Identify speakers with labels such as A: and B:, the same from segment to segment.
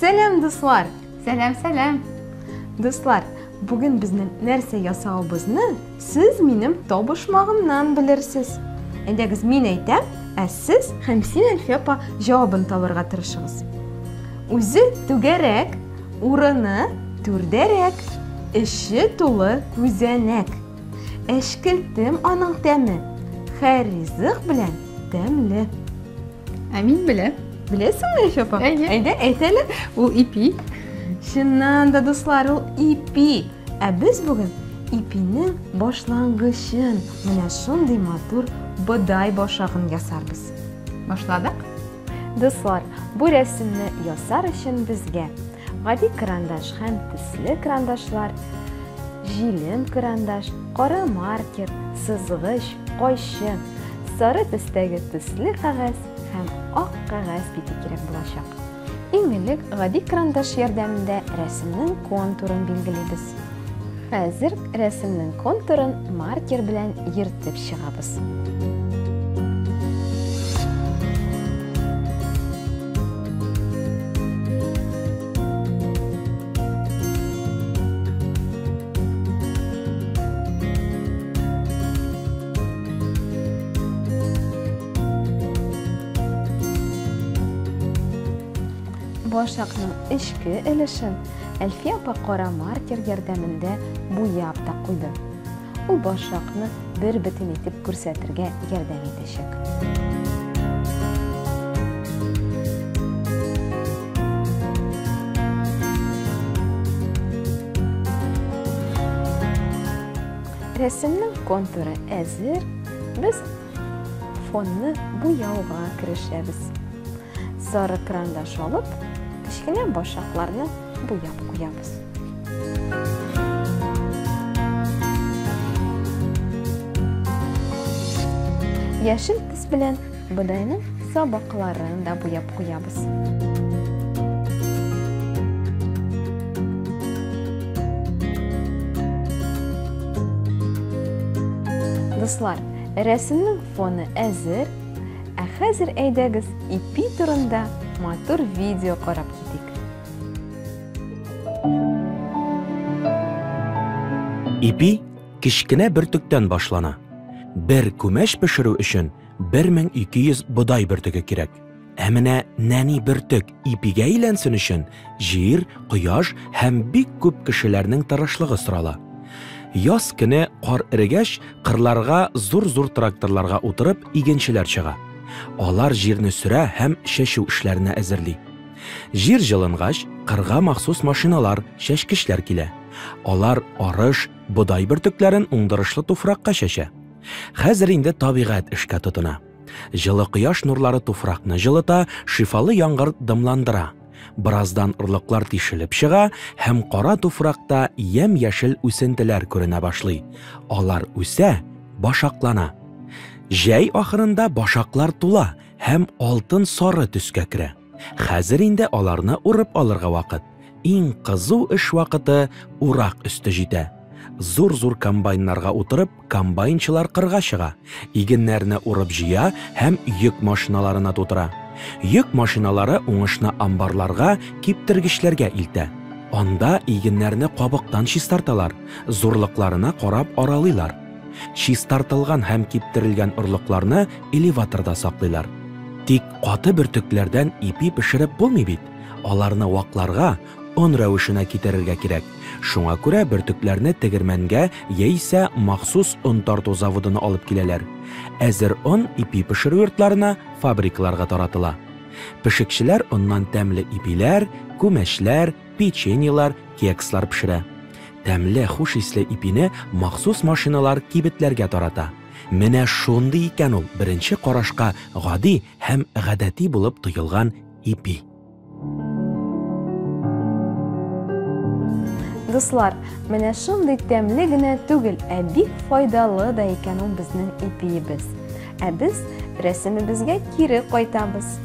A: Сәлам, дуслар!
B: Сәлам, сәлам!
A: Дуслар, бүген безнең нәрсә ясавыбызны сез минем табышмагымнан белерсез. Әйдәгез, мин әйтәм, ә сез һәм син, Әлфия апа, җавабын табырга тырышыгыз. Үзе түгәрәк, урыны түрдәрәк, эче тулы күзәнәк. Әчкелтем аның тәме, һәр ризык белән тәмле.
B: Ә мин беләм.
A: Беләсеңме, Әлфия апа?
B: Әйе.
A: Әйдә, әйт әле.
B: Ул ипи.
A: Чыннан да, дуслар, ул ипи. Ә без бүген ипинең башлангычын, менә шундый матур бодай башагын ясарбыз.
B: Башладык.
A: Дуслар, бу рәсемне ясар өчен безгә гади карандаш һәм төсле карандашлар, җилем карандаш, кара маркер, сызгыч, кайчы, сары төстәге төсле кәгазь һәм ак кәгазь бите кирәк булачак. Иң элек гади карандаш ярдәмендә рәсемнең контурын билгелибез. Хәзер рәсемнең контурын маркер белән йөртеп чыгабыз. Башакның эчке өлешен Әлфия апа кара маркер ярдәмендә буяп та куйды. Ул башакны бер бөтен итеп күрсәтергә ярдәм итәчәк. Рәсемнең контуры әзер, без фонны буяуга керешәбез. Сары карандаш алып, кечкенә башакларны буяп куябыз. Яшел төс белән бодайның сабакларын да буяп куябыз. Дуслар, рәсемнең фоны әзер. Ә хәзер әйдәгез ипи турында матур видео карап китик.
C: Ипи кечкенә бөртектән башлана. Бер күмәч пешерү өчен 1200 бодай бөртеге кирәк. Ә менә нәни бөртек ипигә әйләнсен өчен җир, кояш һәм бик күп кешеләрнең тырышлыгы сорала. Яз көне кар эрегәч, кырларга зур-зур тракторларга утырып игенчеләр чыга. Алар җирне сөрә һәм чәчү эшләренә әзерли. Җир җылынгач, кырга махсус машиналар, чәчкечләр килә. Алар арыш, бодай бөртекләрен уңдырышлы туфракка чәчә. Хәзер инде табигать эшкә тотына. Җылы кояш нурлары туфракны җылыта, шифалы яңгыр дымландыра. Бераздан орлыклар тишелеп чыга һәм кара туфракта ямь-яшел үсентеләр күренә башлый. Алар үсә, башаклана. Җәй ахырында башаклар тула һәм алтын сары төскә керә. Хәзер инде аларны урып алырга вакыт. Иң кызу эш вакыты урак өсте җитә. Зур-зур комбайннарга утырып, комбайнчылар кырга чыга, игеннәрне урып җыя һәм йөк машиналарына тутыра. Йөк машиналары уңышны амбарларга, киптергечләргә илтә. Анда игеннәрне кабыктан чистарталар, зурлыкларына карап аралыйлар. Чистартылган һәм киптерелгән орлыкларны элеваторда саклыйлар. Тик каты бөртекләрдән ипи пешереп булмый бит. Аларны вакларга, он рәвешенә китерергә кирәк. Шуңа күрә бөртекләрне тегермәнгә яисә махсус он тарту заводына алып киләләр. Әзер он ипи пешерү йортларына, фабрикаларга таратыла. Пешекчеләр оннан тәмле ипиләр, күмәчләр, печеньелар, кекслар пешерә. Тәмле, хуш исле ипине махсус машиналар кибетләргә тарата. Менә шундый икән ул беренче карашка гади һәм гадәти булып тоелган ипи.
A: Дуслар, менә шундый тәмле генә түгел, ә бик файдалы да икән ул безнең ипиебез. Ә без рәсемебезгә кире кайтабыз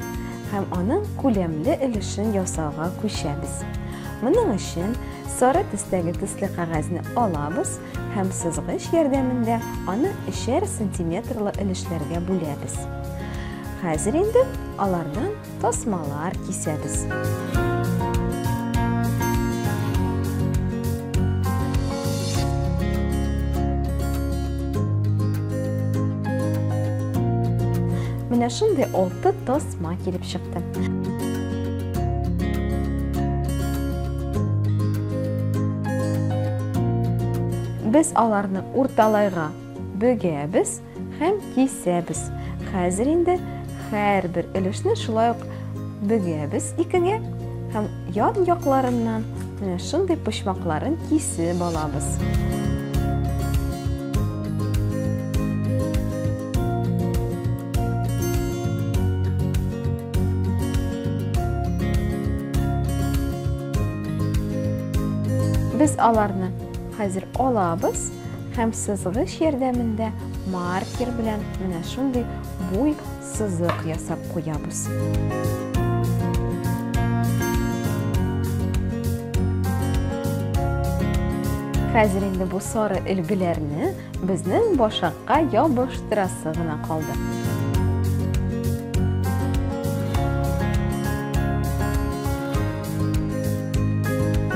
A: һәм аның күләмле өлешен ясауга күчәбез. Моның өчен сары төстәге төсле кәгазьне алабыз һәм сызгыч ярдәмендә аны өчәр сантиметрлы өлешләргә бүләбез. Хәзер инде алардан тасмалар кисәбез. Менә шундый алты тасма килеп чыкты. Без аларны урталайга бөгәбез һәм кисәбез. Хәзер инде һәрбер өлешне шулай ук бөгәбез икегә һәм ян якларыннан менә шундый почмакларын кисеп алабыз. Без аларны хәзер алабыз һәм сызгыч ярдәмендә маркер белән менә шундый буй сызык ясап куябыз. Хәзер инде бу сары өлгеләрне безнең башакка ябыштырасы гына калды.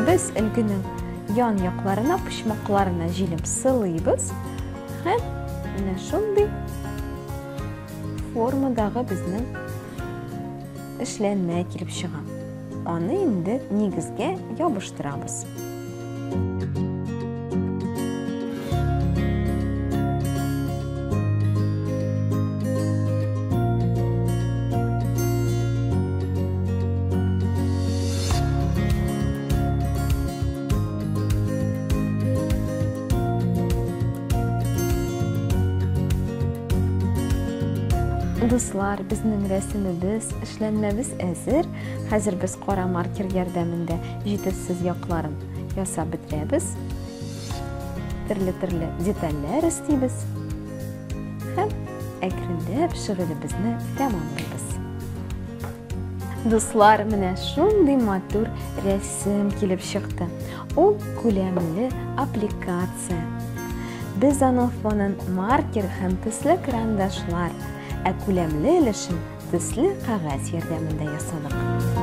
A: Без өлгенең ян якларына, почмакларына җилем сылыйбыз һәм менә шундый формадагы безнең эшләнмә килеп чыга. Аны инде нигезгә ябыштырабыз. Дуслар, безнең рәсемебез, эшләнмәбез әзер. Хәзер без кара маркер ярдәмендә җитешсез якларын ясап бетерәбез. Төрле-төрле детальләр өстибез. Һәм әкренләп шөгылебезне тәмамлыйбыз. Дуслар, менә шундый матур рәсем килеп чыкты. Ул күләмле аппликация. Без аның фонын маркер һәм төсле карандашлар, ә күләмле өлешен төсле кәгазь ярдәмендә ясадык.